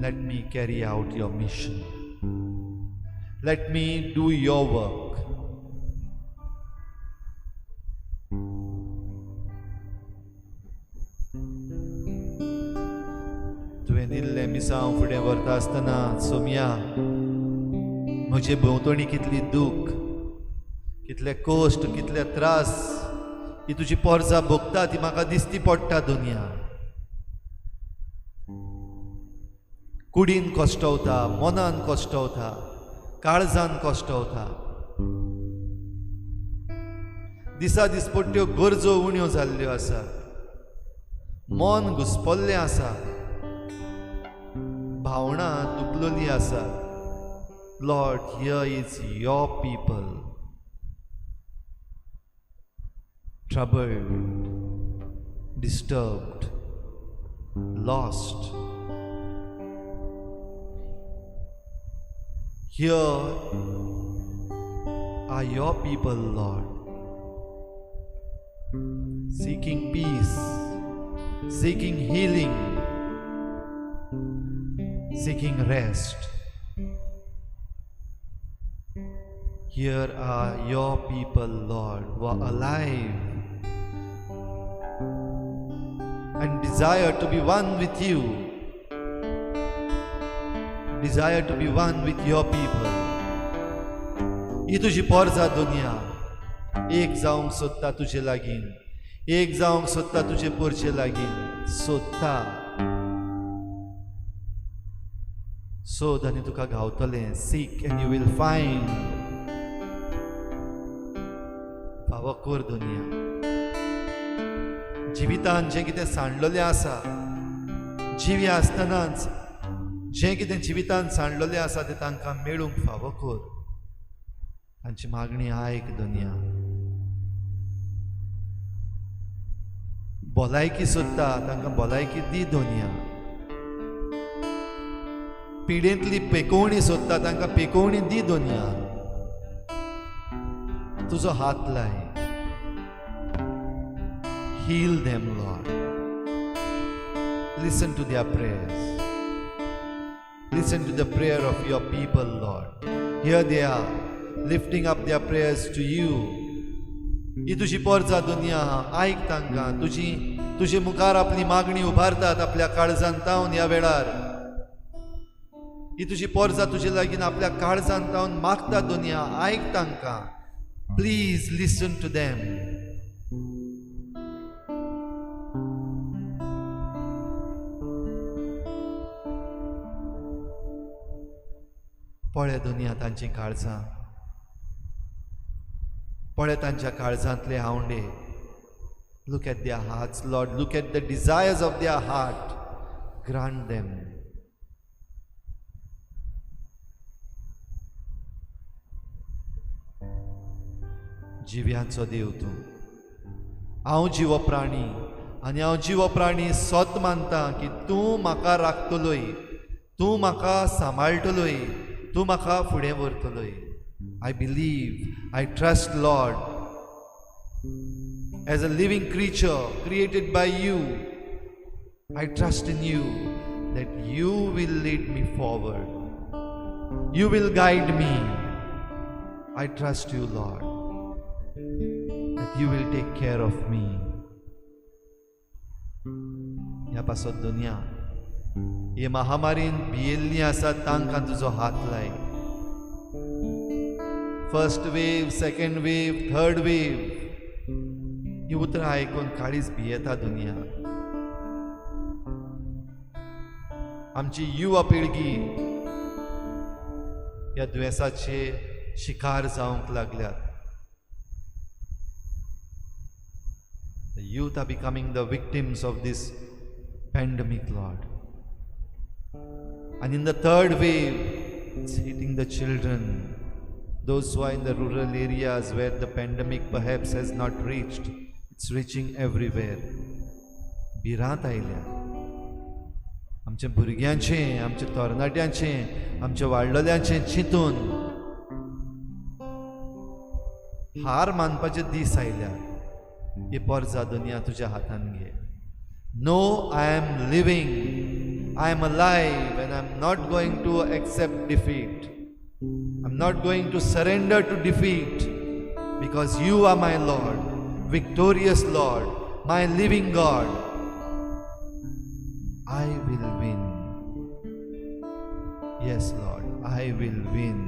Let me carry out your mission. Let me do your work. तुवें दिल्लें मिसांव फुडें व्हरता आसतना सोमया, म्हजे भोंवतणी कितली दूख, कितले कश्ट, कितले त्रास ही तुजी पोरजा भोगता ती म्हाका दिसती पडटा. दुनिया कुडीन कश्टवता, मनान कश्टवता, काळजान कश्टवता. दिसा दिसपट्ट्यो गरजो उण्यो जाल्ल्यो आसात, मन घुसपल्लें आसा, भावनां दुखलेली आसा. Lord, here is your people troubled, disturbed, lost. Here are your people, Lord, seeking peace, seeking healing, seeking rest. Here are your people, Lord, who are alive and desire to be one with you, desire to be one with your people. ही तुजी पोरजा दुनिया एक जावंक सोदता तुजे लागीं, एक जावंक सोदता तुजे पोरचे लागीं सोदता. सोद आनी तुका गावतलें. Seek and you will find. फावो कर दुनिया. जिवितान जें कितें सांडलेलें आसा, जिवी आसतनाच जें कितें जिवितान सांडलेलें आसा तें तांकां मेळूंक फावो कर. तांची मागणी आयक दुनिया. भलायकी सोदता, तांकां भलायकी दी दुनिया. पिडेंतली पेकोवणी सोदता, तांकां पेकोवणी दी दुनिया. तुजो हात लाय. Heal them, Lord. Listen to their prayers. Listen to the prayer of your people, Lord. Here they are, lifting up their prayers to you. ही तुजी पोरजा दुनिया आयक तांकां. तुजी तुजे मुखार आपली मागणी उबारतात आपल्या काळजान तावन ह्या वेळार. ही तुजी पोरजा तुजे लागीं आपल्या काळजान तावन मागता दुनिया, आयक तांकां. Please listen to them. पळय दुनिया तांची काळजां, पळय तांच्या काळजांतले आवंडे. Look at their hearts, Lord. Look at the desires of their heart. Grant them. जिव्यांचो देव तूं. हांव जिवो प्राणी आनी हांव जिवो प्राणी सत मानता की तूं म्हाका राखतलोय, तूं म्हाका सांबाळटलोय, तूं म्हाका फुडें व्हरतलोय. I believe, I trust, Lord, as a living creature created by you, I trust in you that you will lead me forward. You will guide me. I trust you, Lord, that you will take care of me. ह्या पासत दुनिया हे महामारीन भियेल्लीं आसा तांकां तुजो हात लाय. First wave, second wave, third wave ही उतरां आयकून काळीज भियेता दुनिया. आमची युवा पिळगी ह्या दुयेंसाचे शिकार जावंक लागल्यात. The youth are becoming the victims of this pandemic, Lord. And in the third wave, it's hitting the children, those who are in the rural areas where the pandemic perhaps has not reached. It's reaching everywhere. भिरांत आयल्या आमच्या भुरग्यांचें, आमच्या तरणाट्यांचें, आमच्या वाडलेल्यांचें चिंतून हार मानपाचे दीस आयल्या. ही पोरजा दुनिया तुज्या हातान घे. No, I am living, I am alive, and I am not going to accept defeat. I am not going to surrender to defeat, because you are my Lord, victorious Lord, my living God. I will win. Yes, Lord, I will win.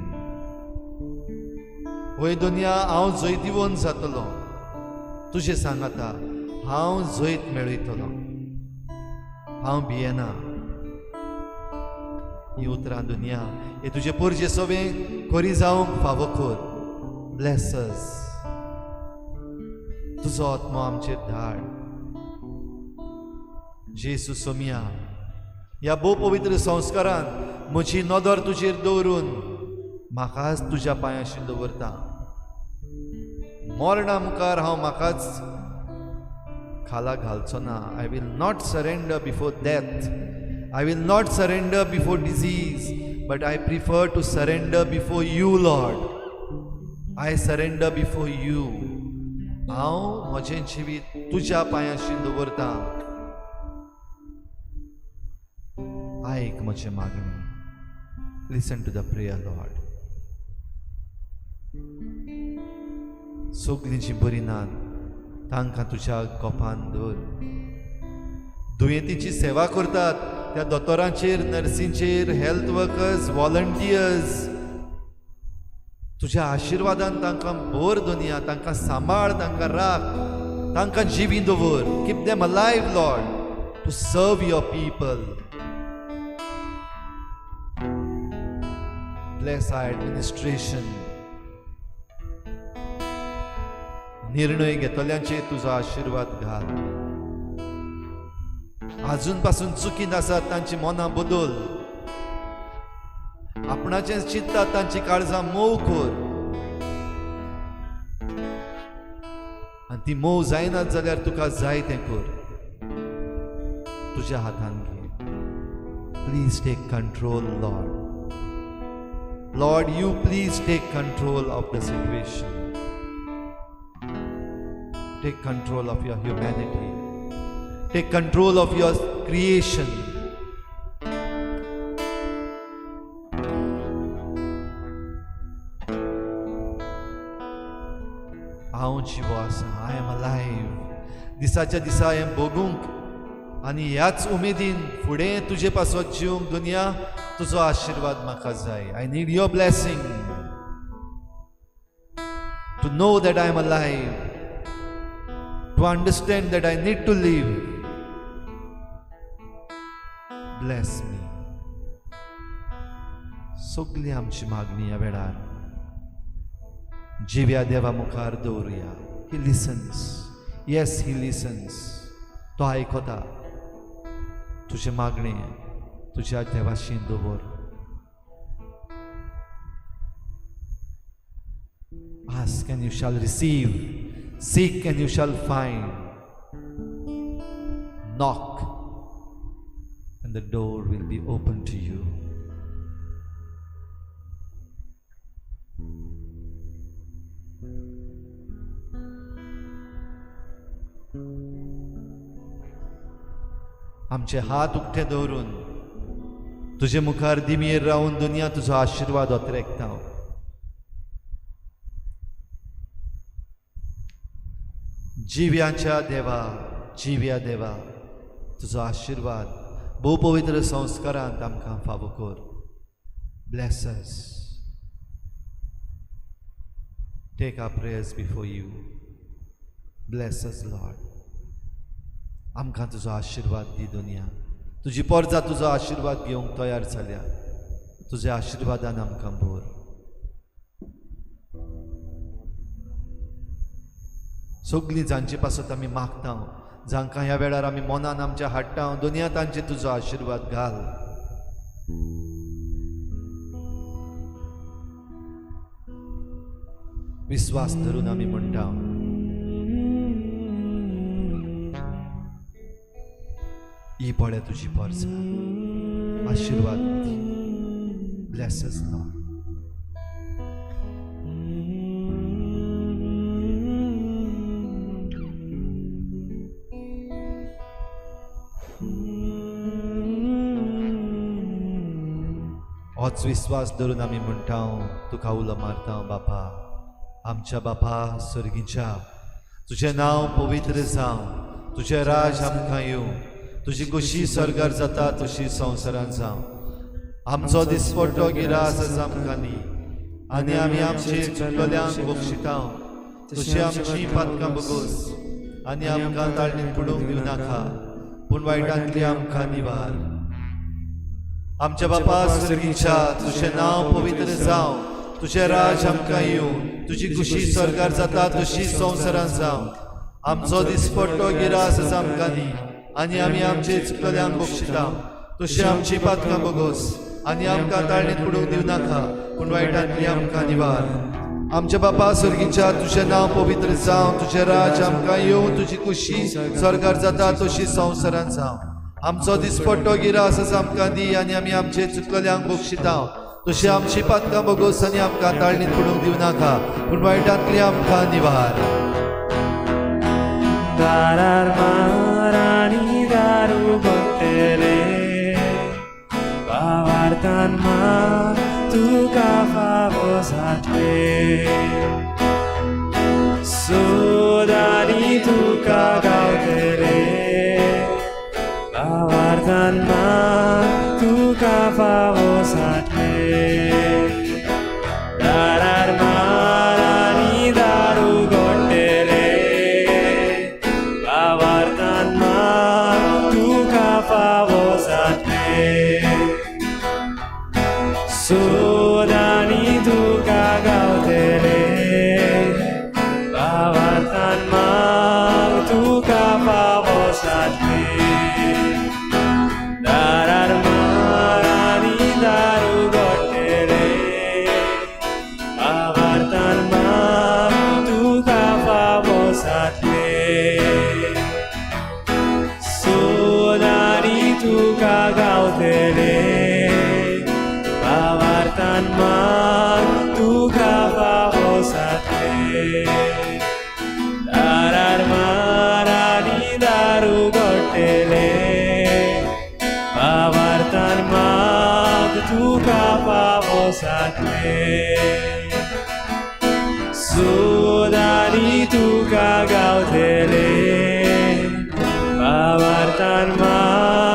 होय दुनिया, हांव जैतिवंत जातलो. तुजें सांगाता हांव जैत मेळयतलो. हांव भियेना. ही उतरां दुनिया हे तुजे पोरजे सगळें खरी जावंक फावो कर. Bless us. तुजो आत्मो आमचेर धाड. जेसू सोमिया, ह्या भोव पवित्र संस्कारान म्हजी नदर तुजेर दवरून म्हाकाच तुज्या पांयाशी दवरता. मरणा मुखार हांव म्हाकाच खाला घालचो ना. I will not surrender before death. I will not surrender before disease, but I prefer to surrender before you, Lord. I surrender before you. हांव म्हजें जिवीत तुज्या पांयाशी दवरता. आयक म्हजें मागणें. Listen to the prayer, Lord. सगळीं जीं बरीं नात तांकां तुज्या गोपान दवर. दुयेंतीची सेवा करतात त्या दोतोरांचेर, नर्सींचेर, हेल्थ वर्कर्स, वॉलंटियर्स, तुज्या आशिर्वादान तांकां भर दुनिया. तांकां सांबाळ, तांकां राख, तांकां जिवी दवर. Keep them alive, Lord, to serve your people. Bless our administration. निर्णय घेतल्यांचेर तुजो आशिर्वाद घाल. आजून पासून चुकीन आसात तांची मनां बदल. आपणाचें चिंततात तांची काळजां मोव कर. आनी ती मोव जायनात जाल्यार तुका जाय तें कर. तुज्या हातान घे. Please take control, Lord. Lord, you please take control of the situation. Take control of your humanity. Take control of your creation. हांव जिवो आसा. I am alive. दिसाच्या दिसा हें भोगूंक आनी ह्याच उमेदीन फुडें तुजे पासत जिवंक दुनिया तुजो आशिर्वाद म्हाका जाय. I need your blessing to know that I am alive, to understand that I need to live. Bless me. सगळी आमची मागणी ह्या वेळार जिव्या देवा मुखार दवरुया. He listens. Yes, he listens. तो आयकता. तुजें मागणें तुज्या देवाशी दवर. Ask and you shall receive. Seek and you shall find. Knock and the door will be open to you. आमचे हात उक्ते दवरून तुजे मुखार दिमयेर रावन दुनिया तुजो आशिर्वाद ओतरेकता. जिव्यांच्या देवा, जिव्या देवा, तुजो आशिर्वाद भोव पवित्र संस्कारांत आमकां फावो कर. Bless us. Take our prayers before you. Bless us, Lord. आमकां तुजो आशिर्वाद दी दुनिया. तुजी पोरजा तुजो आशिर्वाद घेवंक तयार जाल्या. तुज्या आशिर्वादान आमकां भर. सगळीं जांचे पासत आमी मागता, जांकां ह्या वेळार आमी मनान आमच्या हाडटा, दुनिया तांचे तुजो आशिर्वाद घाल. विस्वास धरून आमी म्हणटा, ही पळय तुजी पोरजा, आशिर्वाद दी. Bless us, Lord. होच विस्वास धरून आमी म्हणटा, तुका उलो मारता, बापा, आमच्या बापा सर्गीच्या, तुजें नांव पवित्र जावं, तुजें राज आमकां येवं, तुजी कशी सर्गार जाता तशी संवसारांत जावं. आमचो दिसपट्टो गिरास आमकां दी आनी आमी आमचे चुकल्यांक बक्षिता, तशी आमची पातकां बगोस आनी आमकां ताळणीत पडूंक दिवं नाका, पूण वायटांतली आमकां निवार. आमच्या बापा सर्गीच्या, तुजें नांव पवित्र जावं, तुजें राज आमकां येवं, तुजी खुशी सर्गार जाता तशी संवसारांत जावं. आमचो दिसपट्टो गिरास आमकां दी आनी आमी आमचे चुकल्यांक बक्षिता, तशी आमची पातकां बगोस आनी आमकां ताळणीत पडूंक दिवं नाका, पूण वायटांतली आमकां निवार. आमच्या बापा सर्गीच्या, तुजें नांव पवित्र जावं, तुजें राज आमकां येवं, तुजी खुशी सर्गार जाता तशी संवसारांत जावं. आमचो दिसपट्टो गिरास आमकां दी आनी आमी आमचे चुकल्यांक बक्षिता, तशी आमची पातकां बगोस आनी आमकां ताळणीत पडूंक दिवं नाका, पूण वायटांतली आमकां निवार. दारार मार आनी दार उगडटले, भावार्थान मार तुका फावो जातले, सोद आनी तुका गावतले, भावार्थान मार तुका फावो जातले. दारार मार आनी दार उगडटले, भावार्थान मार तुका फावो जातले, सोद आनी तुका गावतले, भावार्थान मार तुका फावो जातले. दारार मार आनी दार उगडटले, भावार्थान मार तुका फावो जातले, सोद आनी तुका गावतले, भावार्थान मार तुका फावो जातले. दारार मार आनी दार उगडटले, भावार्थान मार तुका फावो जातले, सोद आनी तुका गावतले, भावार्थान मार